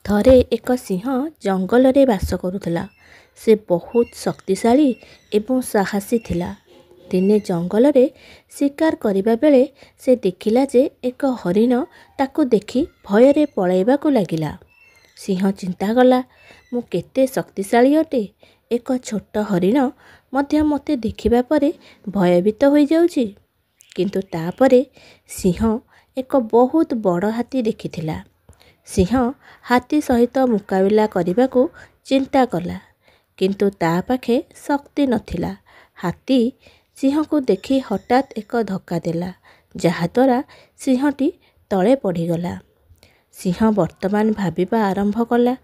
ଥରେ ଏକ ସିଂହ ଜଙ୍ଗଲରେ ବାସ କରୁଥିଲା। ସେ ବହୁତ ଶକ୍ତିଶାଳୀ ଏବଂ ସାହସୀ ଥିଲା। ଦିନେ ଜଙ୍ଗଲରେ ଶିକାର କରିବା ବେଳେ ସେ ଦେଖିଲା ଯେ ଏକ ହରିଣ ତାକୁ ଦେଖି ଭୟରେ ପଳାଇବାକୁ ଲାଗିଲା। ସିଂହ ଚିନ୍ତା କଲା, ମୁଁ କେତେ ଶକ୍ତିଶାଳୀ ଅଟେ, ଏକ ଛୋଟ ହରିଣ ମଧ୍ୟ ମୋତେ ଦେଖିବା ପରେ ଭୟଭୀତ ହୋଇଯାଉଛି। କିନ୍ତୁ ତା'ପରେ ସିଂହ ଏକ ବହୁତ ବଡ଼ ହାତୀ ଦେଖିଥିଲା। ସିଂହ ହାତୀ ସହିତ ମୁକାବିଲା କରିବାକୁ ଚିନ୍ତା କଲା, କିନ୍ତୁ ତା' ପାଖେ ଶକ୍ତି ନଥିଲା। ହାତୀ ସିଂହକୁ ଦେଖି ହଠାତ୍ ଏକ ଧକ୍କା ଦେଲା, ଯାହାଦ୍ୱାରା ସିଂହଟି ତଳେ ପଡ଼ିଗଲା। ସିଂହ ବର୍ତ୍ତମାନ ଭାବିବା ଆରମ୍ଭ କଲା,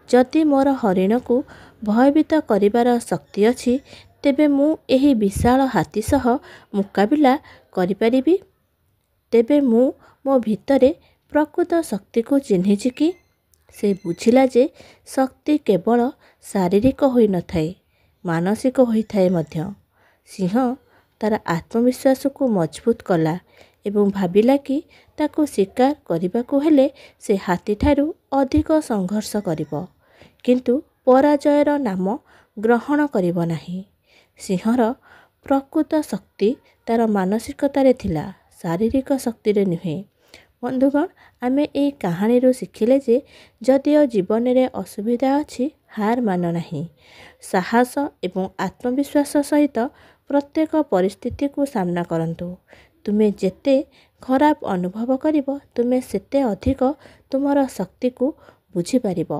ଯଦି ମୋର ହରିଣକୁ ଭୟଭୀତ କରିବାର ଶକ୍ତି ଅଛି, ତେବେ ମୁଁ ଏହି ବିଶାଳ ହାତୀ ସହ ମୁକାବିଲା କରିପାରିବି। ତେବେ ମୁଁ ମୋ ଭିତରେ ପ୍ରକୃତ ଶକ୍ତିକୁ ଚିହ୍ନିଛି କି? ସେ ବୁଝିଲା ଯେ ଶକ୍ତି କେବଳ ଶାରୀରିକ ହୋଇନଥାଏ, ମାନସିକ ହୋଇଥାଏ ମଧ୍ୟ। ସିଂହ ତା'ର ଆତ୍ମବିଶ୍ୱାସକୁ ମଜବୁତ କଲା ଏବଂ ଭାବିଲା କି ତାକୁ ଶିକାର କରିବାକୁ ହେଲେ ସେ ହାତୀଠାରୁ ଅଧିକ ସଂଘର୍ଷ କରିବ, କିନ୍ତୁ ପରାଜୟର ନାମ ଗ୍ରହଣ କରିବ ନାହିଁ। ସିଂହର ପ୍ରକୃତ ଶକ୍ତି ତା'ର ମାନସିକତାରେ ଥିଲା, ଶାରୀରିକ ଶକ୍ତିରେ ନୁହେଁ। ବନ୍ଧୁଗଣ, ଆମେ ଏହି କାହାଣୀରୁ ଶିଖିଲେ ଯେ ଯଦିଓ ଜୀବନରେ ଅସୁବିଧା ଅଛି, ହାର ମାନ ନାହିଁ। ସାହସ ଏବଂ ଆତ୍ମବିଶ୍ୱାସ ସହିତ ପ୍ରତ୍ୟେକ ପରିସ୍ଥିତିକୁ ସାମ୍ନା କରନ୍ତୁ। ତୁମେ ଯେତେ ଖରାପ ଅନୁଭବ କରିବ, ତୁମେ ସେତେ ଅଧିକ ତୁମର ଶକ୍ତିକୁ ବୁଝିପାରିବ।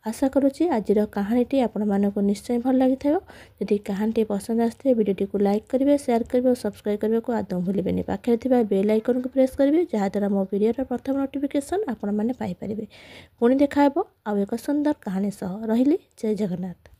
ଆଶା କରୁଛି ଆଜିର କାହାଣୀଟି ଆପଣମାନଙ୍କୁ ନିଶ୍ଚୟ ଭଲ ଲାଗିଥିବ। ଯଦି କାହାଣୀଟି ପସନ୍ଦ ଆସିଥାଏ, ଭିଡ଼ିଓଟିକୁ ଲାଇକ୍ କରିବେ, ସେୟାର କରିବେ ଓ ସବସ୍କ୍ରାଇବ୍ କରିବାକୁ ଆଦୌ ଭୁଲିବେନି। ପାଖରେ ଥିବା ବେଲ୍ ଆଇକନ୍କୁ ପ୍ରେସ୍ କରିବେ, ଯାହାଦ୍ୱାରା ମୋ ଭିଡ଼ିଓର ପ୍ରଥମ ନୋଟିଫିକେସନ୍ ଆପଣମାନେ ପାଇପାରିବେ। ପୁଣି ଦେଖା ହେବ ଆଉ ଏକ ସୁନ୍ଦର କାହାଣୀ ସହ। ରହିଲି, ଜୟ ଜଗନ୍ନାଥ।